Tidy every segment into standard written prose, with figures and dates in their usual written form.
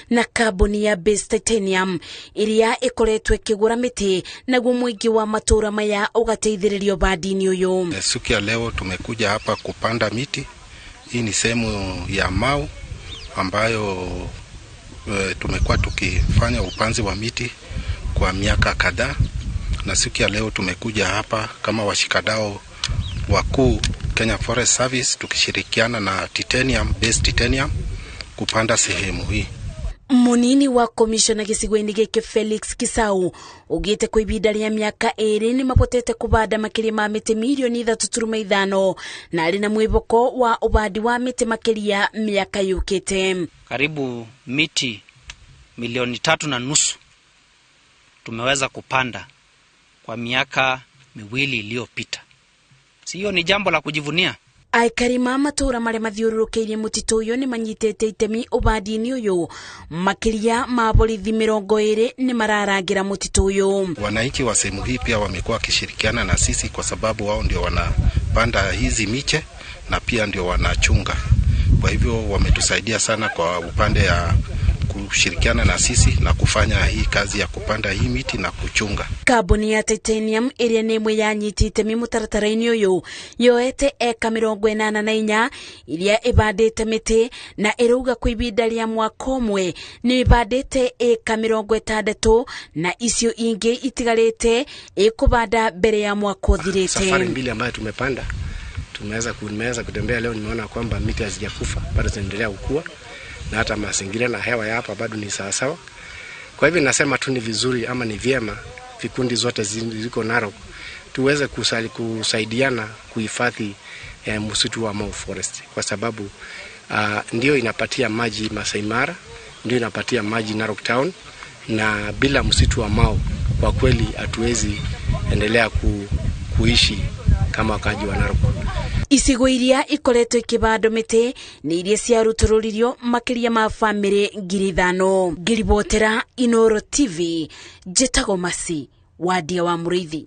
Na kambuni ya Base Titanium iria ĩkoretwo ĩkĩgũra mĩtĩ naguo mũingĩ wa matũra maya ũgateithĩrĩrio bandi-inĩ ũyũ. Siku ya leo tumekuja hapa kupanda miti. Hii ni sehemu ya Mau ambayo tumekuwa tukifanya upanzi wa miti kwa miaka kadhaa, na siku ya leo tumekuja hapa kama washikadau wakuu Kenya Forest Service tukishirikiana na Titanium, Base Titanium kupanda sehemu hii. Munini wa komishona gĩcigo-inĩ gĩkĩ Felix Kisau ugĩte kwa ibinda rĩa mĩaka 2 nĩ mabotete kũbanda makĩria ma mĩtĩ mirioni 3.5 na arĩ na mwĩhoko wa ũbandi wa mĩtĩ makĩria mĩaka yũkĩte. Karibu miti milioni 3.5 tumeweza kupanda kwa miaka 2 iliyopita. Sio ni jambo la kujivunia? Aikari ma matũra marĩa mathiũrũrũkĩirie mũtitũ ũyũ nĩ manyitĩte itemi ũbandi-inĩ ũyũ makĩria ma borithi 20 nĩ mararangĩra mũtitũ ũyũ. Wananchi wa sehemu hii pia wamekuwa wakishirikiana na sisi kwa sababu wao ndio wanapanda hizi miche na pia ndio wanachunga. Kwa hivyo wametusaidia sana kwa upande ya kushirikiana na sisi na kufanya hii kazi ya kupanda hii miti na kuchunga. Kambuni ya Titanium ĩrĩa nĩ ĩmwe yanyitĩte itemi mũtaratara-inĩ ũyũ yoete eka 84 iria ĩbandĩte mĩtĩ na ĩrauga kwa ibinda rĩa mwaka ũmwe nĩ ĩbandĩte eka 60 na icio ingĩ itigarĩte ĩkũbanda mbere ya mwaka ũthirĩte. Safari mbili ambayo tumepanda tumeweza kutembea leo, nimeona kwamba miti hazijakufa, bado zinaendelea kukua na hata mazingira na hewa ya hapa bado ni sawa sawa. Kwa hivyo nasema tu ni vizuri ama ni vyema vikundi zote ziko Narok tuweze kusaidiana kuhifadhi msitu wa Mau Forest kwa sababu ndio inapatia maji Masai Mara, ndio inapatia maji Narok Town, na bila msitu wa Mau kwa kweli hatuwezi endelea kuishi kama wakaji wa Narok. Icigo iria ikoretwo ikibandwo mĩtĩ nĩ iria ciarutũrũririo makĩria ma bamĩrĩ 5,000. Ngĩribotera Inoro TV, njĩtagwo Masi Wadia wa Mũrĩithi.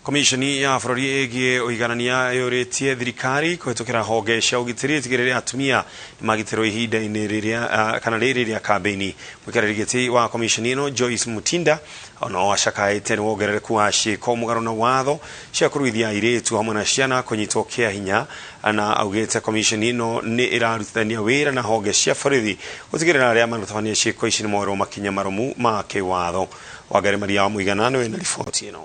Komishoni ya bũrũri ĩgiĩ ũiganania yũrĩtie thirikari kũhĩtũkĩra honge cia ũgitĩri ĩtigĩrĩre atumia nĩmagitĩrwo ihinda-inĩ rĩrĩa kana rĩrĩ rĩa kambĩini. Mũikarĩri gĩtĩ wa komishoni ĩno Joyce Mutinda ono acakaĩte nĩ wongerereku wa ciĩko mũgarũ na watho cia kũruithia airĩtu hamwe na ciana kũnyitwo kĩa hinya, na augĩte komishoni ĩno nĩ ĩrarutithania wĩra na honge cia borithi gũtigĩrĩra arĩa manatabania ciĩko ici nĩmoerwo makinya marũmu ma kĩwatho. Wangari Maria wa Mũigana nĩwe na riboti ĩno.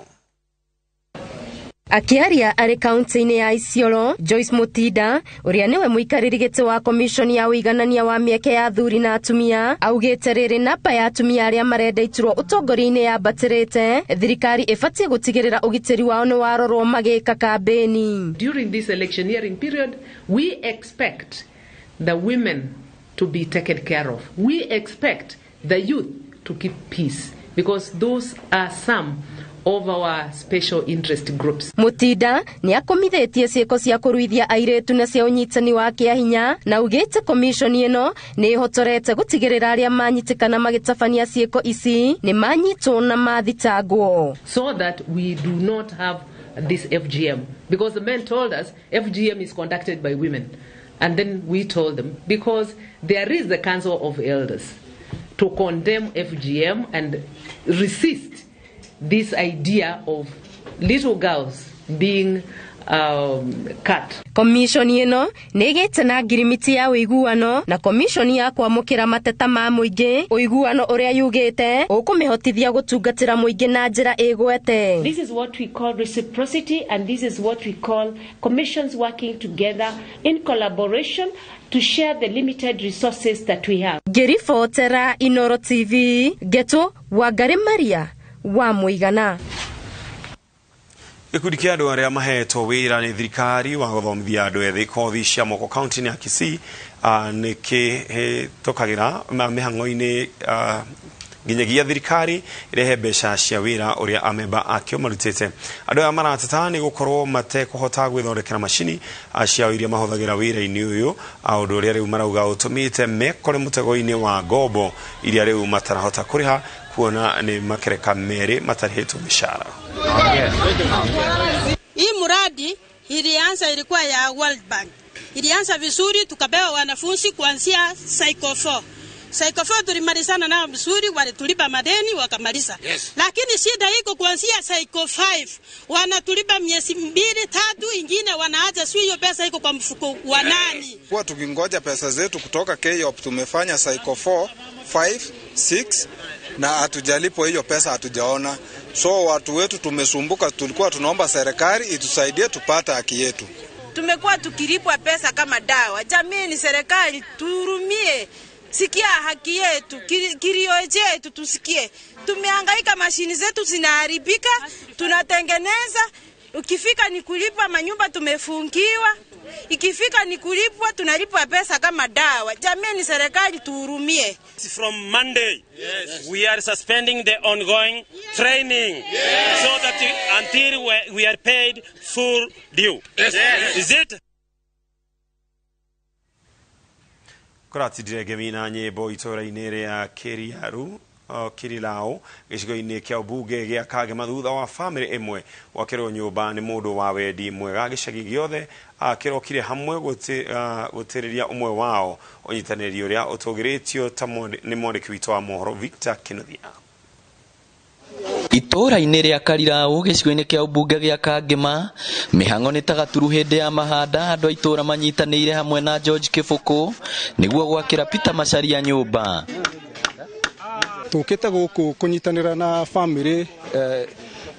Akiaria arĩ kaunti-inĩ ya Isiolo, Joyce Mutinda ũrĩa nĩwe mũikarĩri gĩtĩ wa komishoni ya ũiganania wa mĩeke ya athuri na atumia augĩte rĩrĩ namba ya atumia arĩa marenda iturwa ũtongoria-inĩ yambatĩrĩte, thirikari ĩbatiĩ gũtigĩrĩra ũgitĩri wao nĩ warorwo magĩka kambĩni. During this electioneering period, we expect the women to be taken care of. We expect the youth to keep peace because those are some of our special interest groups. Mutinda nĩ akomithĩtie ciĩko cia kũruithia airĩtu na cia ũnyitani wa kĩa hinya na ugĩte komishoni ĩno nĩ ĩhotorete gũtigĩrĩra arĩa manyitĩkana magĩtabania ciĩko ici nĩ manyitwo na mathitangwo. So that we do not have this FGM, because the men told us FGM is conducted by women, and then we told them because there is the Council of Elders to condemn FGM and resist this idea of little girls being cut. Komishoni ĩno nĩ ĩgĩte na ngirimiti ya ũiguano na komishoni ya kwamũkĩra mateta ma mũingĩ, ũiguano ũrĩa yugĩte ũkũmĩhotithia gũtungatĩra mũingĩ na njĩra ĩgwete. This is what we call reciprocity, and this is what we call commissions working together in collaboration to share the limited resources that we have. Ngĩribotera Inoro TV, Ngeto Wangari Maria wa Mũigana. Gĩkundi kĩa andũ arĩa mahetwo wĩra nĩ thirikari wa gũthomithia andũ ethĩ kothi cia moko kaunti-inĩ ya Kisii nĩ kĩhĩtũkagĩra mĩhang'o-inĩ nginyagia thirikari ĩrehe mbeca cia wĩra ũrĩa amemba akĩo marutĩte. Andũ aya marateta nĩ gũkorwo matekũhota gwĩthondekera macini ciao iria mahũthagĩra wĩra-inĩ ũyũ, ũndũ ũrĩa rĩu marauga ũtũmĩte mekore mũtego-inĩ wa ngombo iria rĩu matarahota kũrĩha kuona nĩ makereka merĩ matarĩhĩtwo mĩcara. Hii muradi ilianza ilikuwa ya World Bank. Ilianza vizuri, tukapewa wanafunzi kuanzia cycle 4. Cycle 4 tulimalizana nao vizuri, walitulipa madeni wakamaliza. Yes. Lakini shida iko kuanzia cycle 5 wanatulipa miezi mbili tatu, ingine wanaacha, sio hiyo pesa iko kwa mfuko wa nani? Kuwa tukingoja pesa zetu kutoka KYEOP, tumefanya cycle 4, 5, 6 na hatujalipwa hiyo pesa, hatujaona. So watu wetu tumesumbuka, tulikuwa tunaomba serikali itusaidie tupate haki yetu. Tumekuwa tukilipwa pesa kama dawa. Jamii ni serikali, tuhurumie, sikia haki yetu, kilio chetu tusikie. Tumehangaika, mashini zetu zinaharibika, tunatengeneza, ukifika ni kulipa manyumba tumefungiwa, ikifika ni kulipwa tunalipwa pesa kama dawa. Jamii ni serikali, tuhurumie. From Monday, yes, we are suspending the ongoing training, yes, so that until we are paid full due. Yes. Yes. Is it? Kũratindire ngemi na nyĩmbo itũũra-inĩ rĩa Kĩriaru Kĩrilaũ gĩcigo-inĩ kĩa ũmbunge gĩa Kangema thutha wa bamĩrĩ ĩmwe gwakĩrwo nyũmba nĩ mũndũ wa wendi mwega. Gĩcagi gĩothe kĩrokire hamwe gũtĩrĩria ũmwe wao ũnyitanĩri ũrĩa ũtũgĩrĩtio ta nĩ mwandĩki witũ wa mohoro Victor Kinuthia. Itũũra-inĩ rĩa Karirau gĩcigo-inĩ kĩa ũmbunge gĩa Kangema mĩhang'o nĩ ta gaturu hĩndĩ ya mahanda andũ a itũũra manyitanĩire hamwe na George Kĩbũkũ nĩguo gwakĩra Peter Macharia nyũmba. Tũkĩte gũkũ kũnyitanĩra na bamĩrĩ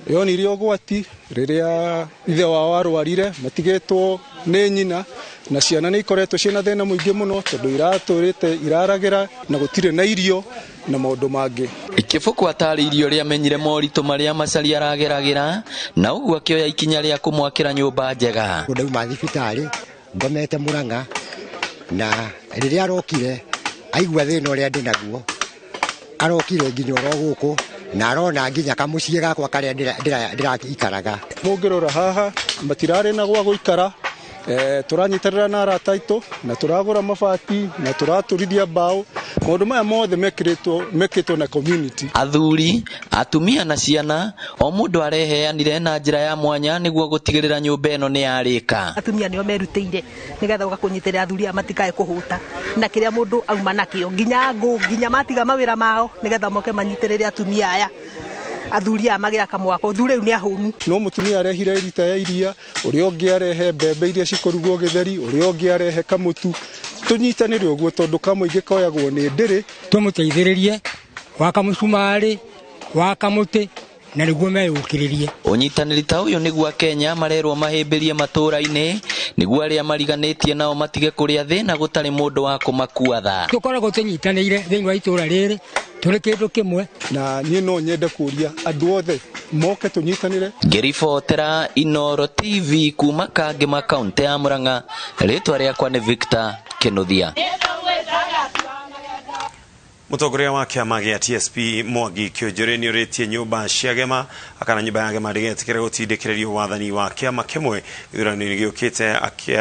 yonirie ũgwati rĩrĩa ithe wao arwarire matigĩtwo nĩ nyina na ciana nĩ ikoretwo ciĩna thĩna mũingĩ mũno tondũ iratũrĩte iraragĩra na gũtirĩ na irio na maũndũ mangĩ. Kĩbũkũ atarĩirie ũrĩa amenyire moritũ marĩa Macharia arageragĩra na ũguo akĩoya ikinya rĩa kũmwakĩra nyũmba njega. Ndauma thibitarĩ ngomete Murang'a na rĩrĩa arokire aigua thĩna ũrĩa ndĩ naguo arokire nginya oro gũkũ na arona nginya kamũciĩ gakwa karĩa ndĩraikaraga. Mũngĩrora haha matirarĩ na gwa gũikara, tũranyitanĩra na arata aitũ na tũragũra mabati na tũratũrithia mbaũ. Maũndũ maya mothe mekĩtwo na community. Athuri, atumia na ciana o mũndũ areheanire na njĩra ya mwanya nĩguo gũtigĩrĩra nyũmba ĩno nĩ yarĩka. Atumia nĩo merutĩire nĩgetha ũka kũnyitĩrĩra athuri aya matikae kũhũta na kĩrĩa mũndũ auma nakĩo nginya ngũ nginya matiga mawĩra mao nĩgetha moke manyitĩrĩre atumia aya athuri aya magĩaka mwako. Athuri rĩu nĩ ahũnu. No mũtumia arehire rita ya iria, ũrĩa ũngĩ arehe mbembe iria cikũrugwo gĩtheri, ũrĩa ũngĩ arehe kamũtu. Tũnyitanĩre ũguo tondũ kamũingĩ koyagwo nĩ ndĩrĩ. Tũmũteithĩrĩrie gwaka mũcumarĩ, gwaka mũtĩ na nĩguo meyũkĩrĩrie. Ũnyitanĩri ta ũyũ nĩguo Akenya marerwo mahĩmbĩrie matũũra-inĩ nĩguo arĩa mariganĩtie nao matige kũrĩa thĩna gũtarĩ mũndũ wa kũmakua tha. Tũkoragwo tũnyitanĩire thĩinĩ wa itũũra rĩrĩ tũrĩ kĩndũ kĩmwe. Na niĩ no nyende kũria andũ othe moke tũnyitanĩre. Ngĩribotera Inooro TV kuma Kangema kaũntĩ ya Murang'a, rĩtwa rĩakwa nĩ Victor Kinuthia. Mũtongoria wa kĩama gĩa TSP Mwangi Kĩonjũrĩ nĩ ũrĩtie nyũmba cia Gema akana nyũmba ya Gema ndĩgetĩkĩre gũtindĩkĩrĩrio wathani wa kĩama kĩmwe gĩthurano-inĩ gĩũkĩte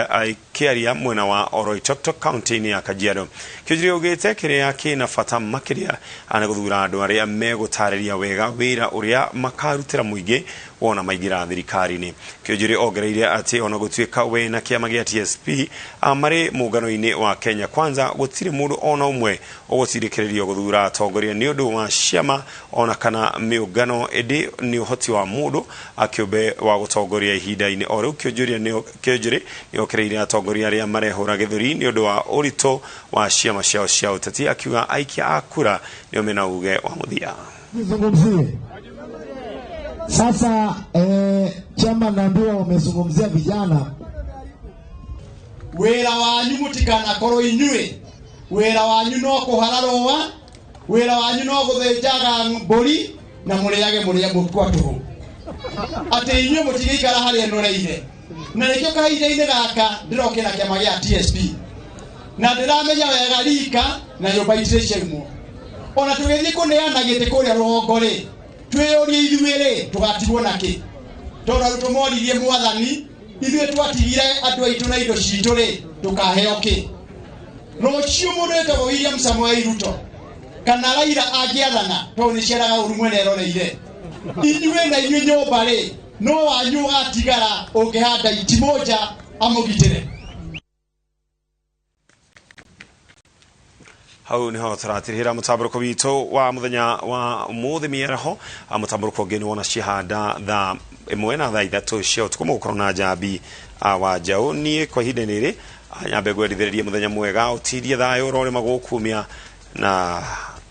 akĩaria mwena wa Oloitoktok kaunti-inĩ ya Kajiado. Kĩonjũrĩ augĩte kĩrĩa kĩna bata makĩria nĩ gũthura andũ arĩa megũtarĩria wega wĩra ũrĩa makarutĩra mũingĩ wona maingĩra thirikari-inĩ. Kĩonjũrĩ ongereire atĩ ona gũtuĩka we na kĩama gĩa TSP marĩ mũngano-inĩ wa Kenya Kwanza gũtirĩ mũndũ ona ũmwe ũgũtindĩkĩrĩrio gũthura atongoria nĩ ũndũ wa ciama ona kana mĩũngano ĩndĩ nĩ ũhoti wa mũndũ akĩũmbe wa gũtongoria ihinda-inĩ o rĩu. Kĩonjũrĩ nĩ okereire atongoria arĩa marehũra gĩthũri nĩ ũndũ wa ũritũ wa ciama ciao cia ũteti akiuga aikia a kura nĩo mena uge wa mũthia. Sasa chama naambiwa wamezungumzia vijana. Wĩra wanyu mũtikanakorwo inyuĩ, wĩra wanyu no kũhara rũa, wĩra wanyu no gũthĩnjaga mbũri na mũrĩage mũrĩa mũkwa tũhũ, atĩ inyuĩ mũtigĩikara harĩa nũreire. Na nĩkĩo kahinda-inĩ gaka ndĩrokĩra kĩama gĩa TSP na ndĩramenya wega rika na nyũmba itirĩ ciaimwo. Ona tũgĩthiĩ kũneana gĩtĩ kũrĩa rũgongo rĩ, twĩyũrie ithuĩ rĩ tũgatigwo nakĩ, tondũ arutwo moririe mwathani ithuĩ twatigire andũ aitũ na indo citũ rĩ tũkaheo kĩ. Rũciũ mũndũ wĩtagwo William Samoei Ruto kana Raila angĩathana tondũ nĩ ciaraga ũru mwene eroreire, inyuĩ na inyuĩ nyũmba rĩ no wanyu ũgatigara ũngĩhanda iti moja amũgitĩre. Hau niho tũratirihĩra mũtambũrũko witũ wa mũthenya wa ũmũthĩ mĩaraho. Mũtambũrũko ũngĩ nĩ wona cihanda thaa 1 na thaa 3 cia ũtukũ mũgũkorwo na Njambi wa Njaũ. Niĩ kwa ihinda-inĩ rĩrĩ nyambe ngwendithĩrĩrie mũthenya mwega, ũtindie thayũ ũrorĩma gũkumia na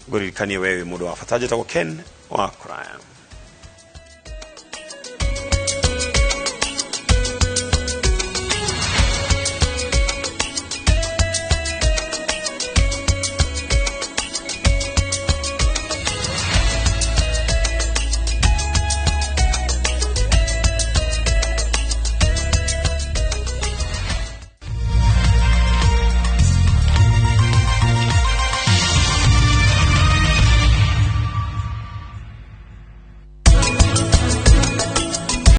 ngũririkanie we wĩ mũndũ wa bata. Njĩtagwo Ken wa Kũraya.